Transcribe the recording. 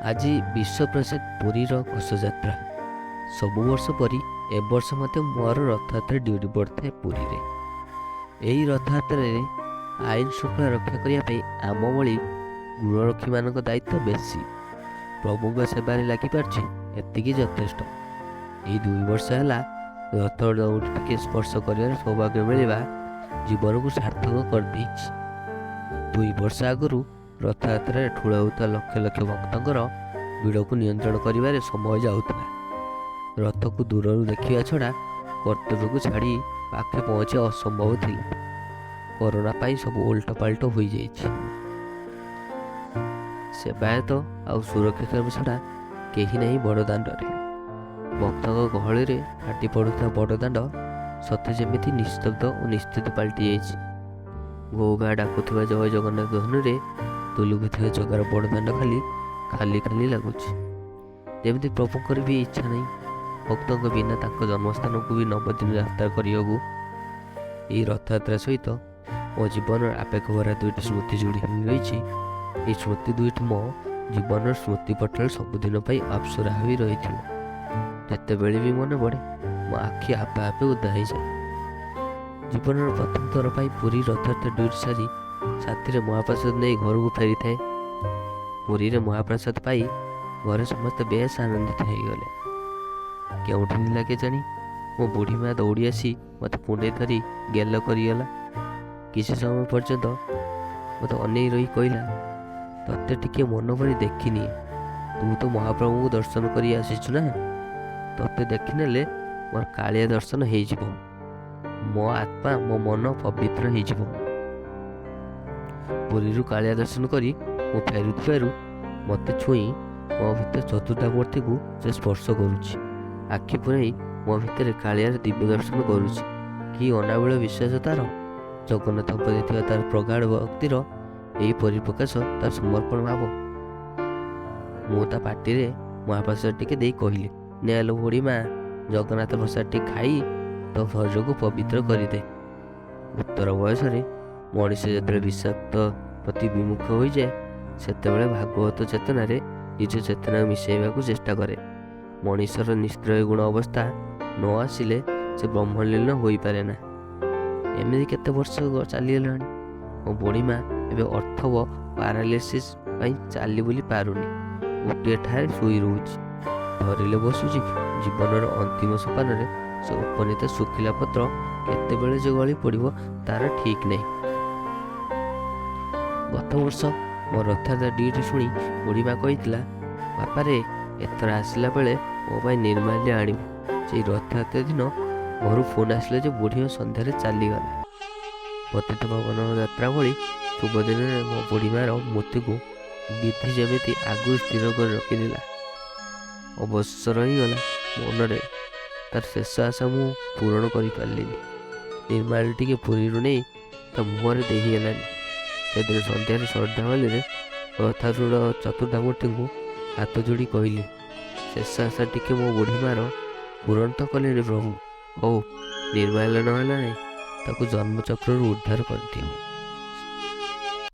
ଆଜି ବିଶ୍ୱପ୍ରସିଦ୍ଧ ପୁରୀର ଘୋଷଯାତ୍ରା। ସବୁ ବର୍ଷ ପରି ଏ ବର୍ଷ ମଧ୍ୟ ମୋର ରଥଯାତ୍ରା ଡ୍ୟୁଟି ପଡ଼ିଥାଏ ପୁରୀରେ। ଏହି ରଥଯାତ୍ରାରେ ଆଇନ ଶୃଙ୍ଖଳା ରକ୍ଷା କରିବା ପାଇଁ ଆମ ଭଳି ଗୃହରକ୍ଷୀମାନଙ୍କ ଦାୟିତ୍ୱ ବେଶୀ। ପ୍ରଭୁଙ୍କ ସେବାରେ ଲାଗିପାରୁଛି, ଏତିକି ଯଥେଷ୍ଟ। ଏଇ 2 ବର୍ଷ ହେଲା ରଥ ଦଉଡ଼ି ଟିକେ ସ୍ପର୍ଶ କରିବାର ସୌଭାଗ୍ୟ ମିଳିବା ଜୀବନକୁ ସାର୍ଥକ କରିଦେଇଛି। 2 ବର୍ଷ ଆଗରୁ ରଥଯାତ୍ରାରେ ଠୁଳ ହେଉଥିବା ଲକ୍ଷ ଲକ୍ଷ ଭକ୍ତଙ୍କର ଭିଡ଼କୁ ନିୟନ୍ତ୍ରଣ କରିବାରେ ସମୟ ଯାଉଥିଲା। ରଥକୁ ଦୂରରୁ ଦେଖିବା ଛଡ଼ା କର୍ତ୍ତବ୍ୟକୁ ଛାଡ଼ି ପାଖେ ପହଞ୍ଚିବା ଅସମ୍ଭବ ଥିଲା। କରୋନା ପାଇଁ ସବୁ ଓଲଟପାଲଟ ହୋଇଯାଇଛି। ସେବାୟତ ଆଉ ସୁରକ୍ଷାକର୍ମୀ ଛଡ଼ା କେହି ନାହିଁ ବଡ଼ଦାଣ୍ଡରେ। ଭକ୍ତଙ୍କ ଗହଳିରେ ଫାଟି ପଡ଼ୁଥିବା ବଡ଼ଦାଣ୍ଡ ସତେ ଯେମିତି ନିସ୍ତବ୍ଧ ଓ ନିସ୍ତେଜ ପାଲଟି ଯାଇଛି। ଘୋ ଘା ଡାକୁଥିବା ଜୟ ଜଗନ୍ନାଥ ଧ୍ୱନିରେ ଦୁଲୁକୁଥିବା ଜଗାର ବଡ଼ଦାଣ୍ଡ ଖାଲି ଖାଲି ଖାଲି ଲାଗୁଛି। ଯେମିତି ପ୍ରଭୁଙ୍କର ବି ଇଚ୍ଛା ନାହିଁ ଭକ୍ତଙ୍କ ବିନା ତାଙ୍କ ଜନ୍ମସ୍ଥାନକୁ ବି ନବଦିନ ଯାତ୍ରା କରିବାକୁ। ଏହି ରଥଯାତ୍ରା ସହିତ ମୋ ଜୀବନର ଆବେଗ ଭରା ଦୁଇଟି ସ୍ମୃତି ଯୋଡ଼ି ହୋଇ ରହିଛି। ଏହି ସ୍ମୃତି ଦୁଇଟି ମୋ ଜୀବନର ସ୍ମୃତି ପଟରେ ସବୁଦିନ ପାଇଁ ଅପସରା ହୋଇ ରହିଥିବ। ଯେତେବେଳେ ବି ମନେ ପଡ଼େ, ମୋ ଆଖି ଆପେ ଆପେ ଓଦା ହେଇଯାଏ। ଜୀବନର ପ୍ରଥମ ଥର ପାଇଁ ପୁରୀ ରଥଯାତ୍ରା ଡ୍ୟୁଟି ସାରି ସାଥିରେ ମହାପ୍ରସାଦ ନେଇ ଘରକୁ ଫେରିଥାଏ। ପୁରୀରେ ମହାପ୍ରସାଦ ପାଇ ଘରେ ସମସ୍ତେ ବେଶ ଆନନ୍ଦିତ ହେଇଗଲେ। କେଉଁଠି ଥିଲା କେଜାଣି, ମୋ ବୁଢ଼ୀ ମା ଦୌଡ଼ି ଆସି ମୋତେ କୁଣ୍ଡେଇ ଧରି ଗେଲ କରିଗଲା। କିଛି ସମୟ ପର୍ଯ୍ୟନ୍ତ ମୋତେ ଅନେଇ ରହି କହିଲା, "ତତେ ଟିକେ ମନ ଭରି ଦେଖିନିଏ। ତୁ ତ ମହାପ୍ରଭୁଙ୍କୁ ଦର୍ଶନ କରି ଆସିଛୁ ନା? ତତେ ଦେଖିନେଲେ ମୋର କାଳିଆ ଦର୍ଶନ ହେଇଯିବ। ମୋ ଆତ୍ମା, ମୋ ମନ ପବିତ୍ର ହେଇଯିବ।" ପୁରୀରୁ କାଳିଆ ଦର୍ଶନ କରି ମୁଁ ଫେରୁଥିବାରୁ ମୋତେ ଛୁଇଁ ମୋ ଭିତରେ ଚତୁର୍ଦ୍ଧାମୂର୍ତ୍ତିକୁ ସେ ସ୍ପର୍ଶ କରୁଛି। ଆଖି ପୂରାଇ ମୋ ଭିତରେ କାଳିଆର ଦିବ୍ୟ ଦର୍ଶନ କରୁଛି। କି ଅନାବିଳ ବିଶ୍ୱାସ ତାର! ଜଗନ୍ନାଥଙ୍କ ପ୍ରତି ଥିବା ତାର ପ୍ରଗାଢ଼ ଭକ୍ତିର ଏହି ପରିପ୍ରକାଶ, ତାର ସମର୍ପଣ ଭାବ। ମୁଁ ତା ପାଟିରେ ମହାପ୍ରସାଦ ଟିକେ ଦେଇ କହିଲି, "ନେ ଲୋ ବୁଢ଼ୀ ମା, ଜଗନ୍ନାଥ ପ୍ରସାଦ ଟିକେ ଖାଇ ତୋ ଶରୀରକୁ ପବିତ୍ର କରିଦେ।" ଉତ୍ତର ବୟସରେ ମଣିଷ ଯେତେବେଳେ ବିଷାକ୍ତ ପ୍ରତି ବିମୁଖ ହୋଇଯାଏ, ସେତେବେଳେ ଭାଗବତ ଚେତନାରେ ନିଜ ଚେତନାକୁ ମିଶାଇବାକୁ ଚେଷ୍ଟା କରେ। ମଣିଷର ନିସ୍ତ୍ରୟ ଗୁଣ ଅବସ୍ଥା ନ ଆସିଲେ ସେ ବ୍ରହ୍ମଲୀନ ହୋଇପାରେ ନା। ଏମିତି କେତେ ବର୍ଷ ଚାଲିଗଲାଣି। ମୋ ବୁଢ଼ୀମା ଏବେ ଅର୍ଥବ ପାରାଲିସିସ୍ ପାଇଁ ଚାଲି ବୁଲି ପାରୁନି। ଗୋଟିଏ ଠାରେ ଶୋଇ ରହୁଛି, ଧରିଲେ ବସୁଛି। ଜୀବନର ଅନ୍ତିମ ସୋପାନରେ ସେ ଉପନୀତ। ଶୁଖିଲା ପତ୍ର କେତେବେଳେ ଯେ ଗଳି ପଡ଼ିବ, ତାର ଠିକ୍ ନାହିଁ। ଗତ ବର୍ଷ ମୋ ରଥଯାତ୍ରା ଡ୍ୟୁଟି ଶୁଣି ବୁଢ଼ୀମା କହିଥିଲା, "ବାପାରେ, ଏଥର ଆସିଲା ବେଳେ ମୋ ପାଇଁ ନିର୍ମାଲ୍ୟ ଆଣିବୁ।" ସେଇ ରଥଯାତ୍ରା ଦିନ ଘରୁ ଫୋନ୍ ଆସିଲା ଯେ ବୁଢ଼ୀମା ସନ୍ଧ୍ୟାରେ ଚାଲିଗଲେ। ପତିତ ପାବନ ଯାତ୍ରା ଭଳି ଶୁଭ ଦିନରେ ମୋ ବୁଢ଼ୀମାର ମୃତ୍ୟୁକୁ ବିଧି ଯେମିତି ଆଗରୁ ସ୍ଥିର କରି ରଖିଦେଲା। ଅବଶୋଷ ରହିଗଲା ମନରେ। ତାର ଶେଷ ଆଶା ମୁଁ ପୂରଣ କରିପାରିଲିନି। ନିର୍ମାଲ୍ୟ ଟିକେ ପୁରୀରୁ ନେଇ ତା ମୁହଁରେ ଦେଇ ହେଲାନି। ସେଦିନ ସନ୍ଧ୍ୟାରେ ଶ୍ରଦ୍ଧାଞ୍ଜଳିରେ ରଥାରୂଢ଼ ଚତୁର୍ଦ୍ଧାମୂର୍ତ୍ତିଙ୍କୁ ହାତ ଯୋଡ଼ି କହିଲି, "ଶେଷ ଆଶା ଟିକେ ମୋ ବୁଢ଼ୀମାର ପୂରଣ ତ କଲେନି ପ୍ରଭୁ। ହଉ, ନିର୍ମାଲ୍ୟ ନହେଲା ନାହିଁ, ତାକୁ ଜନ୍ମଚକ୍ରରୁ ଉଦ୍ଧାର କରିଦିଅ।"